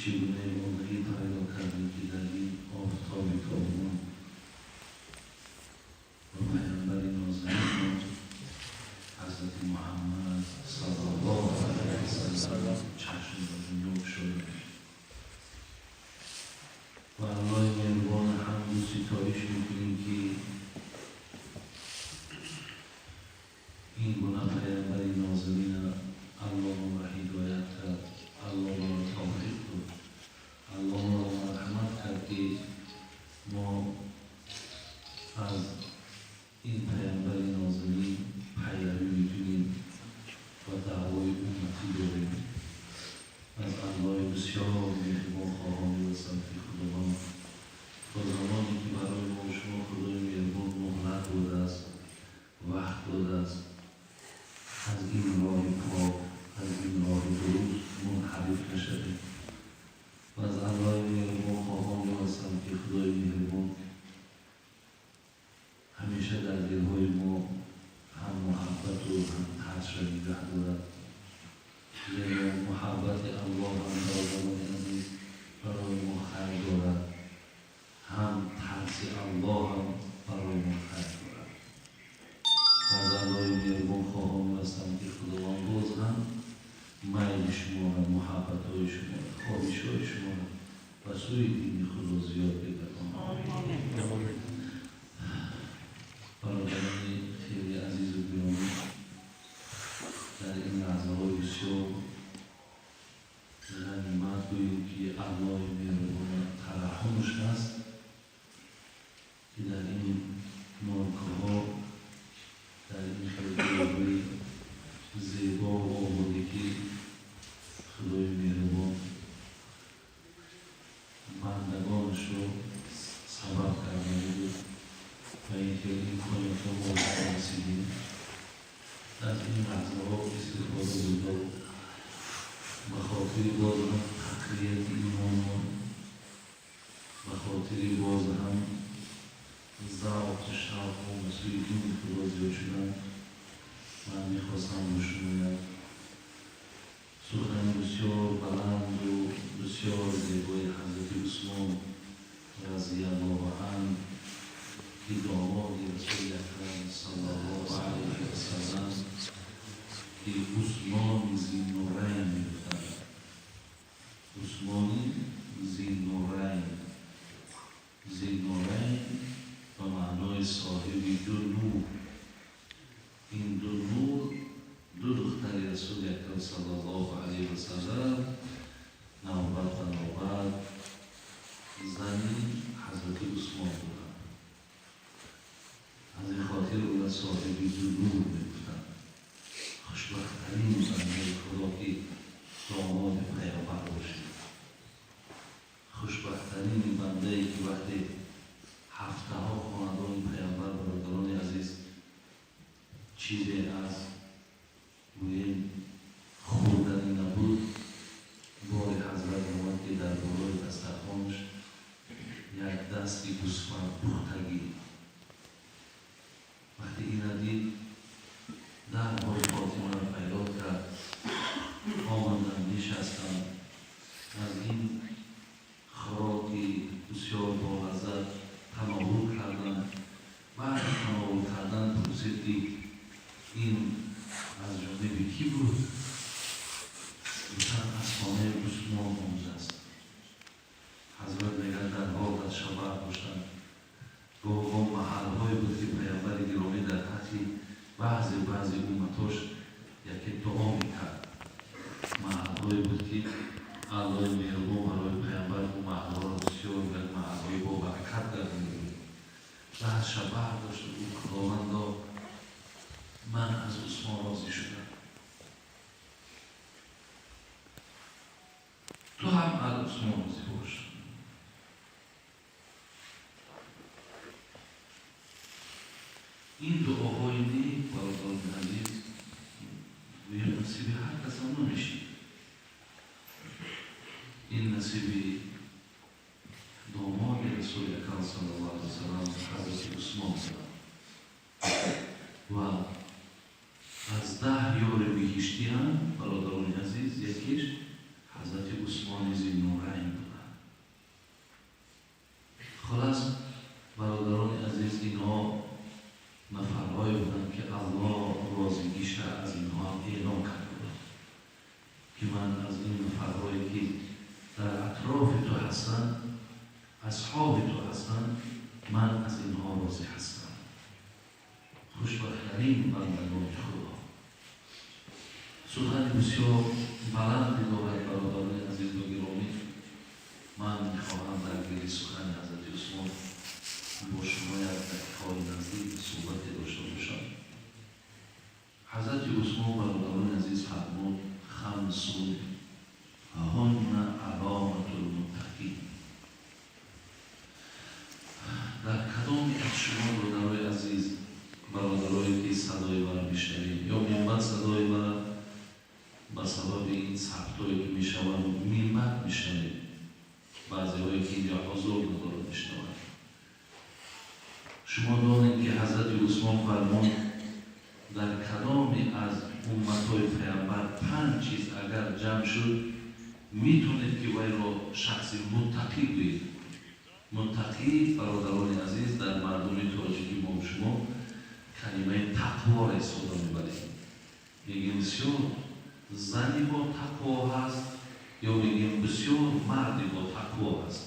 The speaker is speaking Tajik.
Чӣ гуна омодагӣ пайдо кардем, ки дар ин офтоби тобон ва паёмбари нозанин Ҳазрати Муҳаммад саллаллоҳу алайҳи васаллам чашм ба дунё кушодем ва Аллоҳи меҳрубон ҳамду ситоиш мекунем, ки ин гуна паёмбари нозанина Аллоҳ моро ҳидоят кард, Аллоҳ моро тавфиқ дод, Аллоҳ моро марҳамат кард, ки мо аз ин паёмбари нозанин пайравӣ мекунем ва даъвои умматӣ дорем. Аз Аллоҳи бисёр меҳрубон хоҳонӣ ҳастам, ки Худованд то замоне ки барои мо шумо Худои меҳрубон муҳлат додааст, вақт додааст, аз ин роҳи пок, аз ин роҳи дуруст мунҳариф нашавем. Ва аз Аллоҳи меҳрубон хоҳонӣ ҳастам, ки Худои меҳрубон ҳамеша дар дилҳои мо ҳам муҳаббату ҳам тарсро нигаҳ дорад, зеро муҳаббати Аллоҳ ҳам, бародарони азиз, барои мо хайр дорад, ҳам тарси Аллоҳ ҳам барои мо хайр дорад. Ва аз Аллоҳи меҳрубон хоҳон ҳастам, ки Худованд боз ҳам майли шуморо, муҳаббатҳои шуморо, хоҳишҳои шуморо ба сӯи дини Худо зиёд бигардонад. Бародарони хеле азизу гиромӣ, дар ин лаҳзаҳои бисёр ғанимат гӯем, ки Аллоҳи меҳрубон тараҳҳумаш аст, ки дар ин норкаҳо, дар ин хеле ҷойҳои зебову ободе, ки Худои меҳрубон бандагонашро сабаб карда буд ва ин хеле имкониятҳо мо расидем, аз ин лаҳзаҳо истифода бурда, ба хотири боз ҳам тақвияти имонмон, ба хотири боз ҳам завқу шавқу ба сӯи дини Худо зиёд шудан, ман мехостам бо шумо як сухани бисёр баланду бисёр зебои Ҳазрати Усмон разияллоҳу анҳу, ки домоди Расули Акрам саллаллоҳу алайҳи васаллам, ки Усмони Зиннурайн мегуфтанд, Усмони Зиннурайн, Зиннурайн ба маънои соҳиби ду нур. Ин ду нур ду духтари Расули Акрам саллаллоҳу алайҳи васаллам, навбат ба навбат зани Ҳазрати Усмон буданд. Аз ин хотир ӯро соҳиби ду нур мегуфтанд. Хушбахттарин бандаи Худо, ки домоди паёмбар бошед, хушбахттарин бандае, ки вақте ҳафтаҳо хонадони паёмбар, бародарони азиз, чизе аз гӯем хӯрданӣ набуд, бори ҳазрат омад, ки дар болои дастархонаш як дасти гӯсфанд пухтагӣ. Вақте ина дид, дарҳол Фотимаро фарёд кард. Омаданд, нишастанд, аз ин хӯроки бисёр болаззат тановул карданд. Баъди тановул кардан пурсид, ки ин аз ҷониби кӣ буд? Гуфтанд, аз хонаи Усмон омадааст. Ҳазрат мегӯяд, дарҳол аз шабар доштанд. Гоҳ маҳалҳое буд, ки паёмбари гиромӣ дар ҳаққи баъзе баъзе умматош яке дуо мекард. Маҳалҳое буд, ки Аллоҳи меҳрубон барои паёмбар ӯ маҳалҳоро бисёр як маҳалҳои бобаракат гардонида буд. Баъд шабар дошт, гуфт: «Худовандо, ман аз Усмон розӣ шудам, ту ҳам аз Усмон розӣ бош.» Ин дуоҳои нек, бародарони азиз, гӯё насиби ҳар касам намешид. Ин насиби домоди Расули Акрам саллаллоҳу алайҳи васаллам, Ҳазрати Усмон шуд. Ва аз 10 ёри биҳиштиам, бародарони азиз, якиш Ҳазрати Усмони Зиннурайн буданд. Хулас, бародарони азиз, инҳо нафарҳое буданд, ки Аллоҳ розигиша аз инҳо эълон карда буд, ки ман аз ин нафарҳое, ки дар атрофи ту ҳастанд, асҳоби ту ҳастанд, ман аз инҳо розӣ ҳастам. Хушбахттарин бандагони Худо. Сухани бисёр баланде дорад, бародарони азизу гиромӣ. Ман мехоҳам дар гири сухани ҳазрати Усмон бо шумо як дақиқаҳои наздик суҳбате дошта бошам. Ҳазрати Усмон, бародарони азиз, фармуд: خمس هن علامة المتقين. Дар кадоме аз шумо, бародарои азиз, бародарое ки садои маро мешнавед ё минбаъд садои мара ба сабаби ин сабтҳое ки мешаванд минбаъд мешнавед, баъзеҳое ки инҷа ҳузур надорад мешнаванд, шумо донед, ки ҳазрати Усмон фармуд: дар кадоме аз умматҳои паямбар панҷ чиз агар ҷамъ шуд, метавонед, ки вайро шахси муттақӣ гӯед. Муттақӣ, бародарони азиз, дар мардуми тоҷики мо шумо калимаи тақворо истифода мебарем. Мегӯем, бисёр зани бо тақво ҳаст ё мегӯем, бисёр марди бо тақво ҳаст.